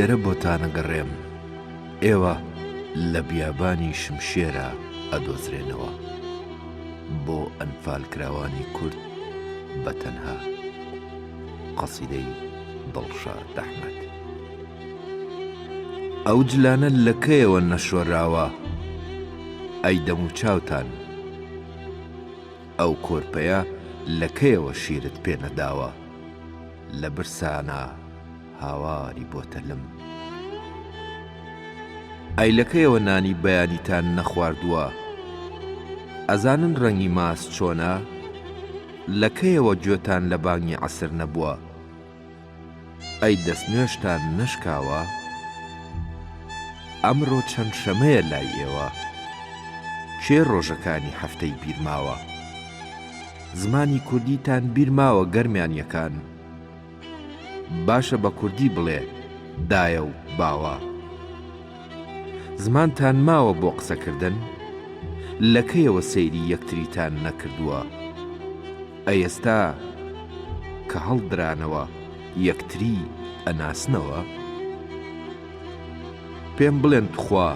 لێرە بۆتان ئەگەڕێم، ئێوە لە بیابانی شمشێرا ئەدۆزرێنەوە. بۆ ئەنفالکراوانی کورد بە تەنها. قەسیدەی دڵشاد ئەحمەد. ئەو جلانە لە کەیەوە نەشۆراوە؟ ئەی دەموچاوتان؟ ئەو کۆرپەیە لە کەیەوە شیرت پێ نەداوە؟ لە برسانا هاواری بۆتە لم. ئەی لە کەیەوە نانی بەیانیتان نەخواردووە؟ ئەزانن ڕەنگی ماست چۆنە؟ لە کەیەوە گوێتان لە بانگی عەسر نەبووە؟ ئەی دەستنوێژتان نەشکاوە؟ ئەمڕۆ چەند شەمەیە لای ئێوە؟ کێ ڕۆژەکانی هەفتەی بیر ماوە؟ زمانی کوردیتان بیر ماوە گەرمیانیەکان؟ باشە بە کوردی بڵێ دایە و باوە. زمانتان ماوە بۆ قسەکردن؟ لە کەیەوە سەیری یەکتریتان نەکردووە؟ ئەی ئێستا کە هەڵدرانەوە یەکتری ئەناسنەوە؟ پێم بڵێن توخوا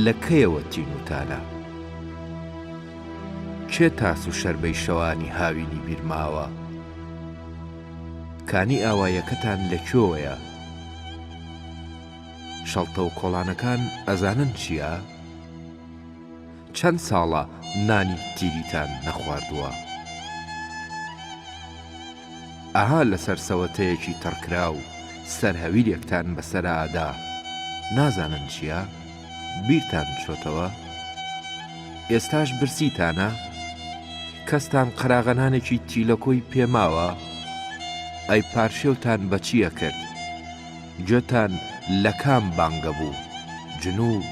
لە کەیەوە تینووتانە؟ کێ تاس و شەربەی شەوانی هاوینی بیر ماوە؟ کانی ئاواییەکەتان لە کوێوەیە؟ شەڵتە و کۆڵانەکان ئەزانن چییە؟ چەند ساڵە نانی تیریتان نەخواردووە؟ ئەها لەسەر سەوەتەیەکی تەڕکراو سەر هەویرێکتان بەسەرا ئەدا، نازانن چییە؟ بیرتان چۆتەوە؟ ئێستاش برسیتانە؟ کەستان قەراغەنانێکی تیلەکۆی پێ ماوە؟ ئەی پارشێوتان بە چی ئەکرد؟ گوێتان لە کام بانگە بوو، جنوب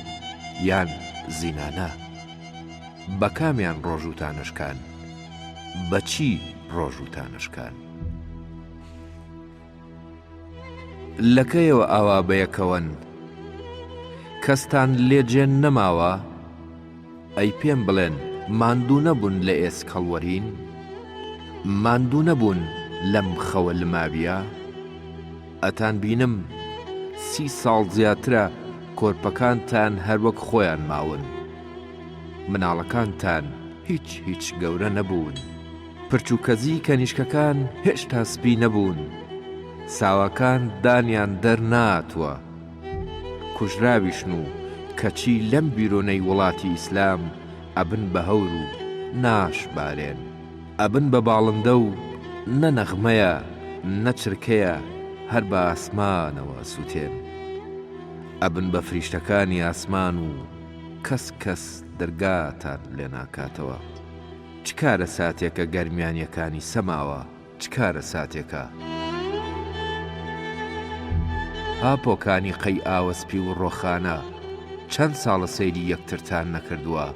یان زینانە؟ بە کامیان ڕۆژووتان ئەشکان؟ بە چی ڕۆژووتان ئەشکان؟ لە کەیەوە ئاوا بەیەکەوەن؟ کەستان لێ جێ نەماوە؟ ئەی پێم بڵێن ماندوو نەبوون لە ئێسک هەڵوەرین؟ ماندوو نەبوون لەم خەوە لماویە؟ ئەتان بینم سی ساڵ زیاترە کۆرپەکانتان هەر وەک خۆیان ماون. مناڵەکانتان هیچ هیچ گەورە نەبوون. پرچ و کەزی کەنیشکەکان هێشتا سپی نەبوون. ساواکان دانیان دەرناتووە. کوژراویشن و کەچی لەم بیرۆنەی وڵاتی ئیسلام ئەبن بە هەور و ناشبارێن. ئەبن بە باڵندە و نە نەغمەیە نە چرکەیە هەر بە ئاسمانەوە ئەسووتێن. ئەبن بە فریشتەکانی ئاسمان و کەس کەس دەرگاتان لێ ناکاتەوە. چ کارەساتێکە گەرمیانیەکانی سەماوە چ کارەساتێکە. ئاپۆکانی قەی ئاوەسپی و ڕۆخانە چەند ساڵە سەیری یەکترتان نەکردووە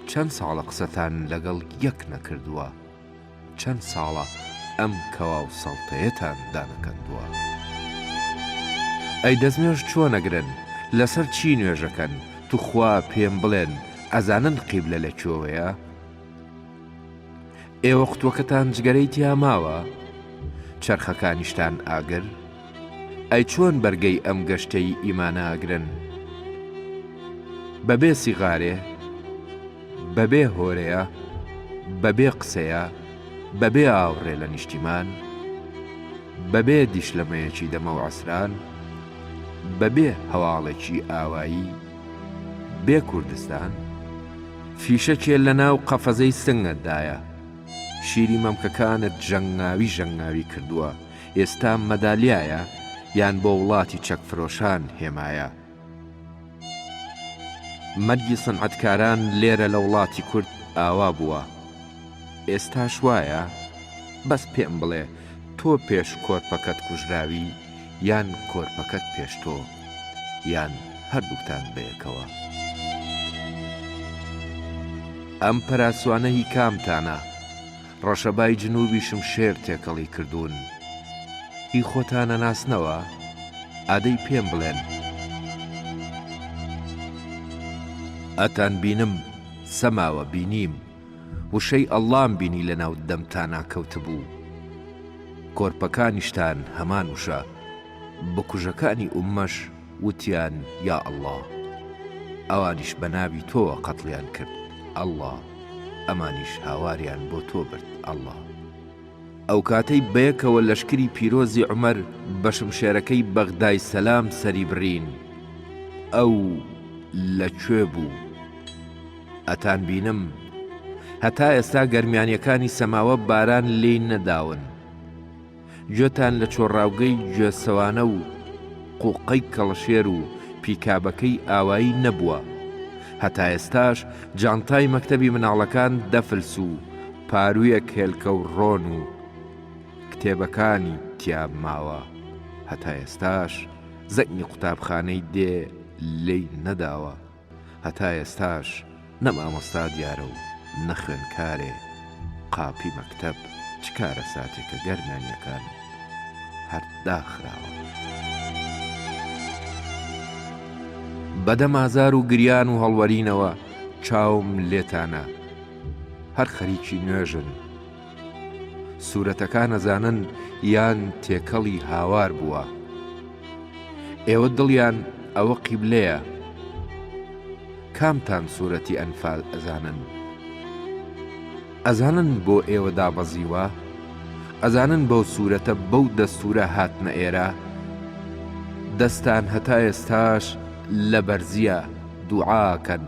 چەند ساڵە قسەتان لەگەڵ یەک نەکردووە چەند ساڵە ئەم کەوا و سەڵتەیەتان دانەکەندووە ئەی دەستنوێژ چۆن ئەگرن لەسەر چی نوێژەکەن توخوا پێم بڵێن ئەزانن قیبلە لە کوێوەیە؟ ئێوە قوتوەکەتان جگەرەی تیا ماوە؟ چەرخەکانیشتان ئاگر؟ ئەی چۆن بەرگەی ئەم گەشتەی ئیمانە ئەگرن؟ بەبێ سیغارێ؟ بەبێ هۆرەیە؟ بەبێ قسەیە؟ بەبێ ئاوڕێ لە نیشتیمان؟ بەبێ دیشلەمەیەکی دەمەو عەسران؟ بەبێ هەواڵێکی ئاوایی؟ بێ کوردستان؟ فیشەکێ لە ناو قەفەزەی سنگتدایە. شیری مەمکەکانت ژەنگاوی ژەنگاوی کردووە، ئێستا مەدالیایە یان بۆ وڵاتی چەکفرۆشان هێمایە؟ مەرگی سنعەتکاران لێرە لە وڵاتی کورد ئاوا بووە. ئێستاش وایە؟ بەس پێم بڵێ تۆ پێش کۆرپەکەت کوژراوی یان کۆرپەکەت پێش تۆ؟ یان هەردووکتان بەیەکەوە؟ ئەم پەراسوانە هی کامتانە؟ ڕەشەبای جنوبی شمشێر تێکەڵی کردوون. هی خۆتان ئەناسنەوە؟ ئادەی پێم بڵێن. ئەتان بینم سەماوە بینیم وشەی ئەڵڵام بینی لەناو دەمتانا کەوتبوو. کۆرپەکانیشتان هەمان وشە. بکوژەکانی ئوممەش وتیان یا اللە ئەوانیش بە ناوی تۆوە قەتڵیان کرد اللە ئەمانیش هاواریان بۆ تۆ برد اللە. ئەوکاتەی بەیەکەوە لەشکری پیرۆزی عومەر بە شمشێرەکەی بەغدای سەلام سەری بڕین ئەو لە کوێ بوو؟ ئەتانبینم هەتا ئێستا گەرمیانیەکانی سەماوە باران لێی نەداون. گوێتان لە چۆڕاوگەی گوێسەوانە و قوقەی کەڵەشێر و پیکابەکەی ئاوایی نەبووە. هەتا ئێستاش جانتای مەکتەبی مناڵەکان دە فلس و پاروویەک هێلکە و ڕۆن و کتێبەکانی تیا ماوە. هەتا ئێستاش زەنگی قوتابخانەی دێ لێی نەداوە. هەتا ئێستاش نە مامۆستا دیارە و نە خوێندکارێ، قاپی مەکتەب چ کارەساتێکە گەرمیانیەکان هەر داخراوە. بەدەم ئازار و گریان و هەڵوەرینەوە چاوم لێتانە هەر خەریکی نوێژن سورەتەکان ئەزانن یان تێکەڵی هاوار بووە ئێوە دڵیان ئەوە قیبلەیە کامتان سورەتی ئەنفال ئەزانن ئەزانن بۆ ئێوە دابەزیوە ئەزانن بەو سورەتە بەو دەستورە هاتنە ئێرە دەستان هەتا ئێستاش لە بەرزیە دوعاکەن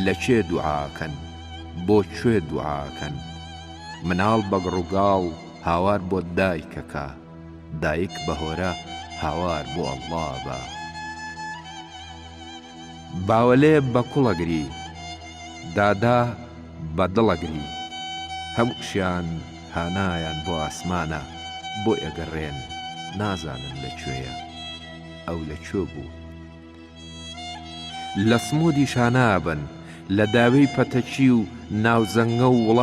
لە کێ دوعاکەن بۆ کوێ دوعاکەن مناڵ بە گڕوگاڵ هاوار بۆ دایکەکە دایک بە هۆرە هاوار بۆ اللە بە باوەلێ بە کوڵەگری دادا بە دڵەگری هەمووشیان هانایان بۆ ئاسمانە بۆی ئەگەڕێن نازانن لە کوێیە ئەو لە کوێ بوو. لە سمودیشا نابن، لە داوێی پەتەکی و ناوزەنگە و وڵا.